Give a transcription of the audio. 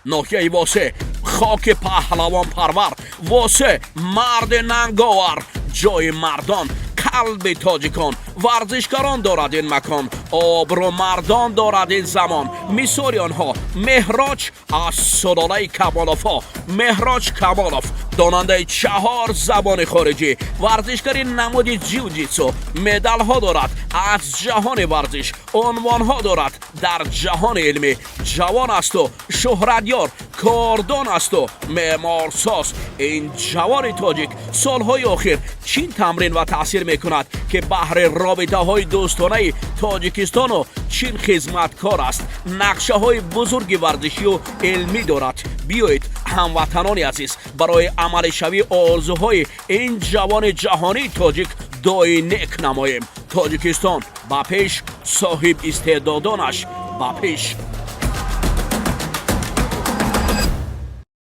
Ноҳияи Восе, хоки паҳлавонпарвар. Восе, марди нанговар, ҷои мардон, қалби тоҷикон. Варзишгарон дорад ин макон, обрӯмардон дорад ин замон. Мисоли онҳо Меҳроҷ аз сулолаи Камоловҳо. Меҳроҷ Камолов, донандаи чаҳор забони хориҷӣ, варзишгари намуди ҷиу-ҷитсу, медалҳо дорад аз ҷаҳони варзиш, унвонҳо дорад дар ҷаҳони илмӣ. Ҷавон асту шӯҳратёр, кордон асту меъморсоз. Ин ҷавони тоҷик солҳои охир чин тамрин ва таъсир мекунад, ки баҳри робитаҳои дӯстонаи Тоҷикистону Чин хизматкор аст. Нақшаҳои бузурги варзишию илмӣ дорад. Биёед, ҳамватанони азиз, барои амалишавии орзуҳои ин ҷавони ҷаҳонии тоҷик дуои нек намоем. Тоҷикистон ба пеш, соҳиб истеъдодонаш ба пеш!